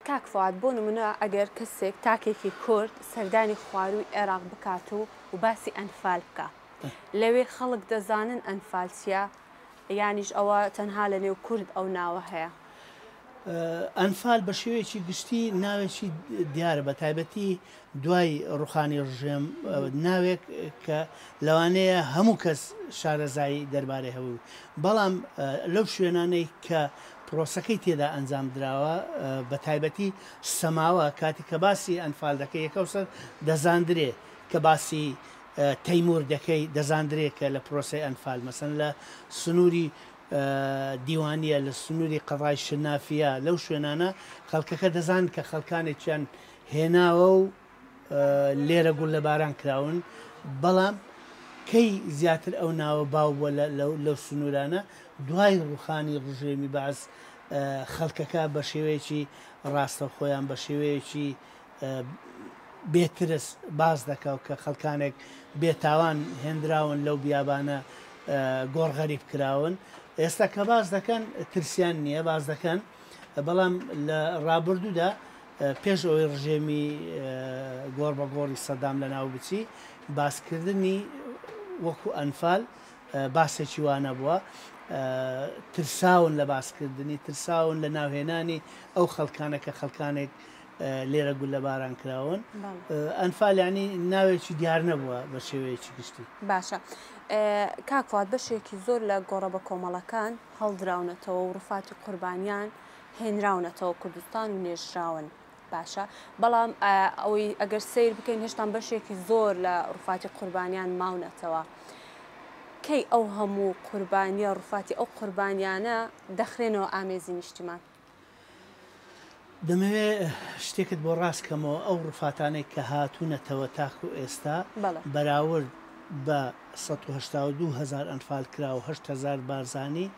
کاک فواد بۆ نمونە ئەگەر کەسێک تاکێکی کورد سەردانی خوارووی عێراق بکات و و باسی ئەنفال بکا لەوێ خەڵک دەزانن ئەنفال چیە یانیش ئەوە تەنها لە نێو کورد ئەو ناوە هەیە؟ ئەنفال بە شێوەیەکی گشتی ناوێکی دیارە بە تایبەتی دوای ڕوخانی ڕژێم ناوێک کە لەوانەیە هەموو کەس شارەزایی دەربارەی هەبوو بەڵام لەو شوێنانەی کە پرۆسەکەی تێدا ئەنجام دراوە بە تایبەتی سەماوە کاتی کە باسی ئەنفال دەکەی یەکەوسەر دەزاندرێ کە باسی تەیمور دەکەی دەزاندرێ کە لە پرۆسەی ئەنفال مەسەن لە سنووری دیوانیە لە سنووری قەزای شنافیە لەو شوێنانە خەڵکەکە دەزان کە خەڵکانێکیان هێناوە و لێرە گوللەباران کراون، بەڵام کەی زیاتر ئەو ناوە باو بووە لەو سنوورانە، دوای ڕووخانی ڕژێمی بەعس خەڵکەکە بە شێوەیەکی ڕاستەوخۆ یان بە شێوەیەکی بێ ترس باس دەکا و کە خەڵکانێک بێ تاوان هێندراون لەو بیابانە گۆڕ غەریب کراون. ئێستا کە باس دەکەن ترسیان نییە باس دەکەن، بەڵام لە ڕابردوودا پێش ئەوەی ڕژێمی گۆڕ بە گۆڕی سەدام لەناو بچی، باسکردنی وەکو ئەنفال باسێکی وا نەبووە. ترساون لە باسکردنی، ترساون لە ناوهێنانی ئەو خەڵکانە کە خەڵکانێک لێرە گوللەباران کراون. ئەنفال یانی ناوێکی دیار نەبووە بە شێوەیەکی گشتی. باشە کاک فواد بەشێکی زۆر لە گۆڕە بەکۆمەڵەکان هەڵدراونەتەوە و ڕوفاتی قوربانیان هێنراونەتەوە کوردستان و نێژراون باشە بەڵام ئەوەی ئەگەر سەیر بکەین هێشتان بەشێکی زۆر لە ڕوفاتی قوربانیان ماونەتەوە کەی ئەو هەموو قوربانیە ڕوفاتی ئەو قوربانیانە دەخرێنەوە ئامێزی نیشتیمان؟ دەمەوێ شتێکت بۆ ڕاست کەمەوە ئەو ڕوفاتانەی کە هاتوونەتەوە تاکو ئێستا بەراورد بە 182 هەزار ئەنفالکراو 8 هەزار بارزانی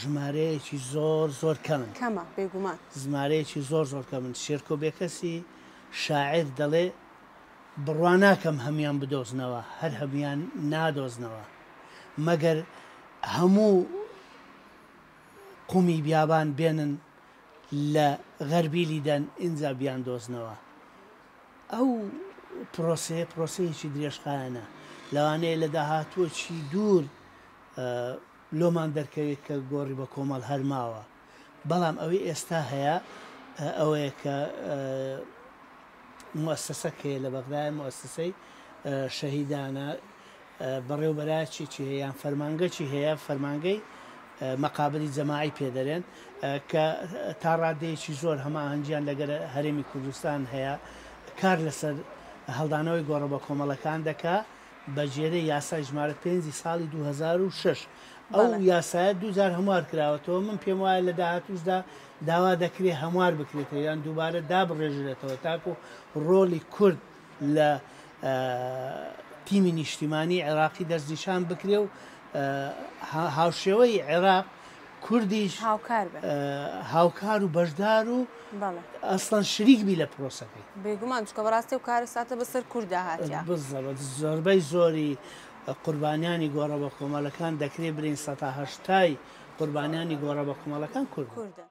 ژمارەیەکی زۆر زۆر کەمن. کەمە بێگومان. ژمارەیەکی زۆر زۆر کەمن. شێرکۆ بێکەسی شاعیر دەڵێ بڕوا ناکەم هەموویان بدۆزنەوە، هەر هەموویان نادۆزنەوە. مەگەر هەموو قومی بیابان بێنن لە غەربیلی دەن ئینجا بیاندۆزنەوە. ئەو پرۆسەیە پرۆسەیەکی درێژخایەنە. لەوانەیە لە داهاتووەکی دوور لۆمان دەرکەوێت کە گۆڕی بە کۆمەڵ هەر ماوە، بەڵام ئەوەی ئێستا هەیە ئەوەیە کە موئەسەسەک هەیە لە بەغدایە، موئەسەسەی شەهیدانە، بەڕێوبەرایەتیی هەیە یان فەرمانگەکی هەیە، فەرمانگەی مەقابری جەماعی پێ دەرێن کە تا ڕادەیەکی زۆر هەماهەنگیان لەگەر هەرێمی کوردستان هەیە، کار لەسەر هەڵدانەوەی گۆڕە بە کۆمەڵەکان دەکا. بە گێرەی یاسای ژمارە پێنجی ساڵی 2006 ئەو یاسایە دووجار هەموار کراوەتەوە، من پێم وایە لە داهاتووشدا داوا دەکرێت هەموار بکرێتەوە یان دووبارە دابڕێژرێتەوە تاکو ڕۆڵی کورد لە تیمی نیشتیمانی عێراقی دەستنیشان بکرێ و هاوشێوەی عێراق کوردیش هاوکار بن. هاوکار و بەشدار و ئەسڵەن شریک بی لە پرۆسەکەی. بێگومان چونکە بەڕاستی ئەو کارەساتە بەسەر کوردا هاتیە. بزەبت زۆربەی زۆری قوربانیانی گۆڕە بەکۆمەلەکان دەکرێ برێین سەتا هەشتای قوربانیانی گۆڕە بەکۆمەڵەکان کوردن. کوردن.